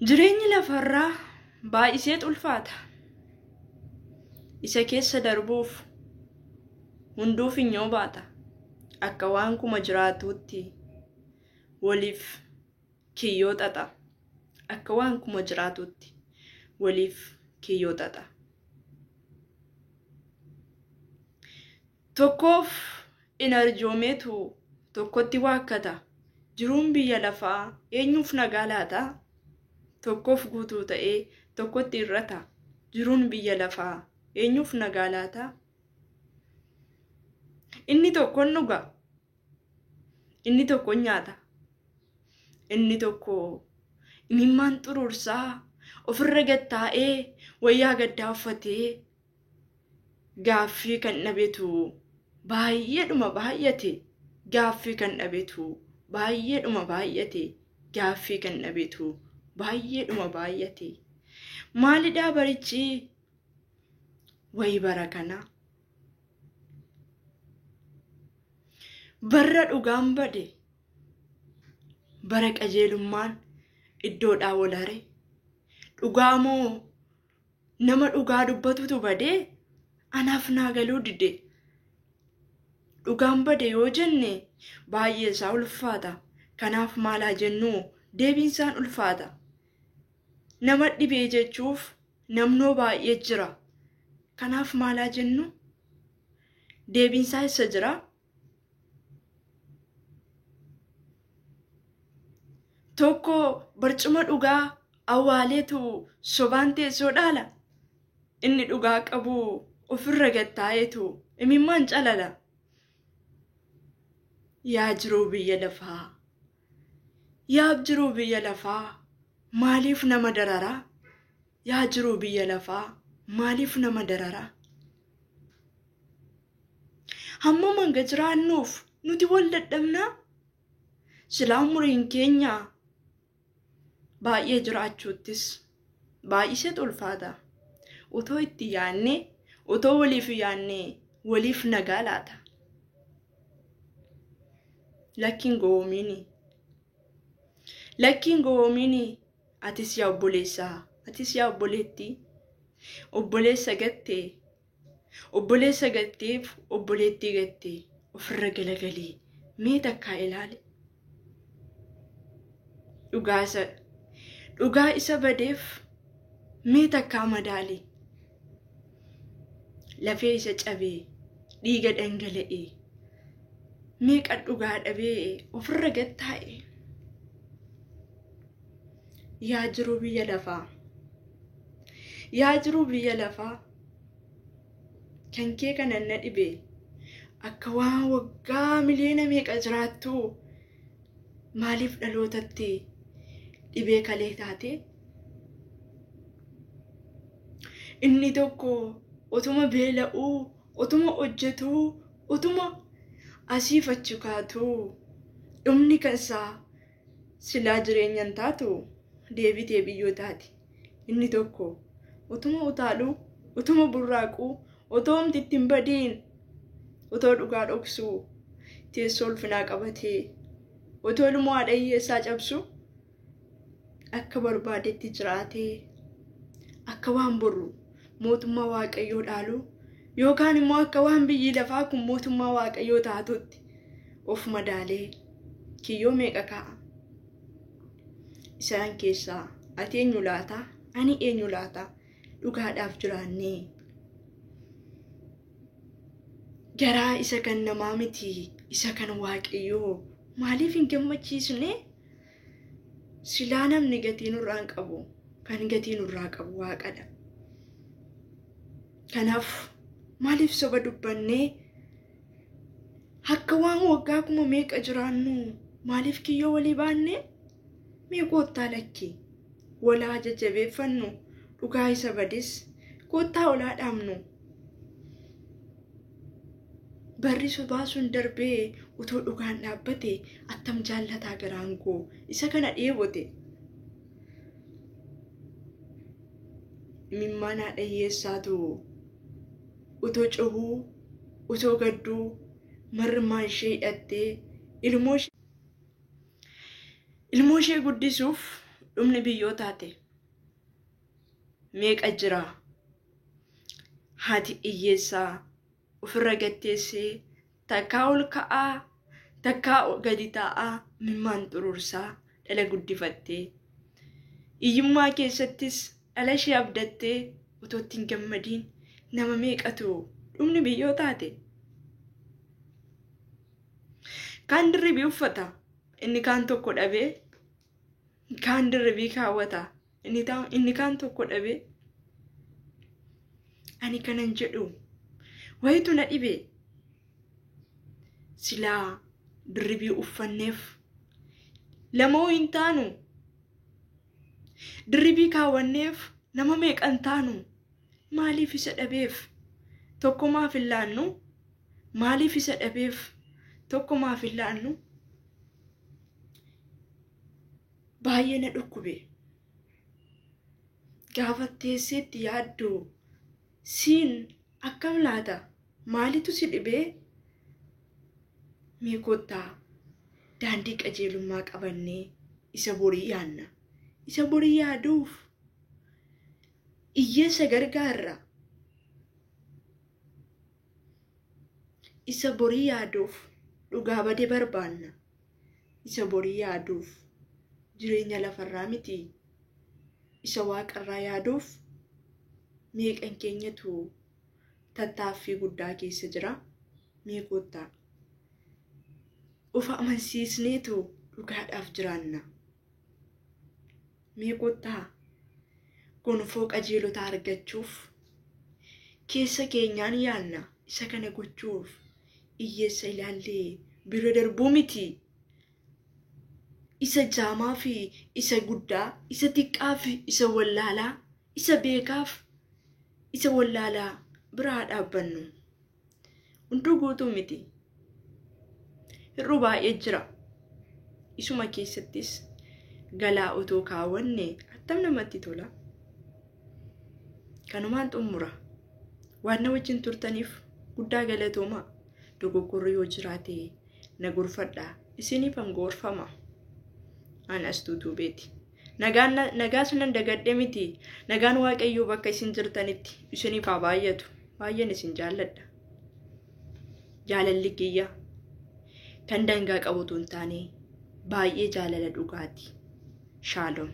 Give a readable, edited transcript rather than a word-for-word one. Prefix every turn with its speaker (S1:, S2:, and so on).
S1: Jireenyi lafarraa baay'iseet ulfaata. Isa keessa darbuuf hunduu finyoo baata. Akka waan kuma jiraatuutti waliif kiyyoo xaxa. Akka waan kuma jiraatuutti waliif kiyyoo xaxa. Tokkoof in arjoomeetu tokkotti waakkata. Jiruun biyya lafaa eenyuuf nagaa laata? Tokkoof guutuu ta'ee tokkotti irrata. Jiruun biyya lafaa eenyuuf nagaa laata? Inni tokkoon dhuga. Inni tokkoon nyaata. Inni tokko imimmaan xuruursaa ofirra gad taa'ee wayyaa gaddaa uffatee gaaffii kan dhabetu baay'eedhuma baay'ate. Gaaffii kan dhabetu baay'eedhuma baay'ate. Gaaffii kan dhabetu baay'eedhuma baay'ate. Maalidhaa barichi? Wayi bara kana. Barra dhugaan bade. Bara qajeelummaan iddoodhaa wal hare. Dhugaa moo nama dhugaa dubbatutu badee anaaf naa galuu dide. Dhugaan bade yoo jenne baay'ee isaa ulfaata. Kanaaf maalaa jennu deebiin isaan ulfaata. Nama dhibee jechuuf namnoo baay'ee jira. Kanaaf maalaa jennu deebiin isaa eessa jira? Tokko barcuma dhugaa awwaaleetu sobaan teessoo dhaala. Inni dhugaa qabu ofirra gad taa'eetu imimmaan calala. Yaa jiruu biyya lafaa! Yaa jiruu biyya lafaa! Maaliif nama dararaa? Yaa jiruu biyya lafaa! Maaliif nama dararaa? Hammam hanga jiraannuuf nuti wal dadhabnaa? Silaa umuriin keenya baay'ee jiraachuuttis baay'iseet ulfaata. Otoo itti yaannee, otoo waliif yaannee waliif nagaa laata. Lakkiin gowwoomiini. Lakkiin gowwoomiini. Atis yaa obboleessaa, atis yaa obboleettii. Obboleessa gattee, obboleessa gatteef obboleettii gattee ofirra galagalii mee takkaa ilaali. Dhugaa isa badeef mee takkaa madaali. Lafee isa cabee dhiiga dhangala'ee meeqa dhugaa dhabee ofirra gad taa'e. Yaa jiruu biyya lafaa! Yaa jiruu biyya lafaa! Kan kee kanan na dhibe akka waan waggaa miliyoona meeqa jiraattu maaliif dhalootatti dhibee kalee taate? Inni tokko otuma beela'uu, otuma hojjetuu, otuma asiif achi kaatuu dhumni kan isaa silaa jireenya hin taatu deebitee biyyoo taati. Inni tokko otuma utaaluu, otuma burraaquu, otoo homti itti hin badiin, otoo dhugaa dhoksuu, teessoo ulfinaa qabatee, otoo ilmoo haadha hiyyeessaa cabsu akka barbaadetti jiraatee akka waan borru mootummaa waaqayyoo dhaalu yookaan immoo akka waan biyyi lafaa kun mootummaa waaqayyoo taatutti of madaalee kiyyoo meeqa kaa'a. Isaan keessaa ati eenyu laata? Ani eenyu laata? Dhugaadhaaf jiraannee. Garaa isa kan namaa miti, isa kan waaqayyoo maaliif hin gammachiisne? Silaa namni gatii nurraa hin qabu, kan gatii nurraa qabu waaqadha. Kanaaf maaliif soba dubbannee akka waan waggaa kuma meeqa jiraannu maaliif kiyyoo walii baanne? Mee koottaa lakki walaa jajjabeeffannu dhugaa isa badis koottaa olaa dhaabnu. Barri sobaa sun darbee utoo dhugaan dhaabbate attam jaallataa garaan koo isa kana dheebote. Imimmaan haadha hiyyeessaatu utoo cobuu utoo gadduu marmaan ishee hidhattee ilmoo ishee guddisuuf Dhumni biyyoo taate. Meeqa jira? Haati hiyyeessaa ofirra gatteessee takkaa ol ka'aa takkaa gadi taa'aa mimmaan xurursaa dhala guddifattee hiyyummaa keessattis dhala ishee abdattee otoo itti hin gammadiin nama meeqatu dhumni biyyoo taate. Kaan dirribii uffata inni kaan tokko dhabee, kaan dirribii kaawwata inni kaan tokko dhabee. Ani kanan jedhu wayitu na dhibe. Silaa dirribii uffanneef lamoo hin taanu, dirribii kaawwanneef nama meeqan taanu. Maaliif isa dhabeef tokko maaf hin laannu? Maaliif isa dhabeef tokko maaf hin laannu? Baay'ee na dhukkube. Gaafa teesseetti yaaddu siin akkam laata? Maalitu si dhibee? Mee kottaa daandii qajeelummaa qabannee isa borii yaadna. Isa borii yaaduuf hiyyeessa gargaarra. Isa borii yaaduuf dhugaa bade barbaanna. Isa borii yaaduuf jireenya lafarraa miti. Isa waaqarraa yaaduuf meeqan keenyatu tattaaffii guddaa keessa jira. Mee kottaa of amansiisneetu dhugaadhaaf jiraanna. Mee kottaa gonfoo qajeelotaa argachuuf keessa keenyaan yaadna. Isa kana gochuuf hiyyeessa ilaallee bira darbuu miti. Isa jaamaa fi isa guddaa, isa xiqqaa fi isa wallaalaa, isa beekaaf isa wallaalaa biraa dhaabbannu. Hunduu guutuu miti. Hir'uu baay'ee jira. Isuma keessattis galaa otoo kaawwanne attam namatti tola. Kanumaan xumura. Waan na wajjin turtaniif guddaa galatoomaa. Dogoggorri yoo jiraate na gorfadhaa. Isiniifan gorfama. Ani as tuutuu beeti. Nagaa sanan dagadhe miti. Nagaan Waaqayyoo bakka isin jirtanitti isiniif haa baay'atu. Baay'een isin jaalladha. Jaalalli kiyya kan dangaa qabutu hin taane baay'ee jaalala dhugaati. Shaaloom.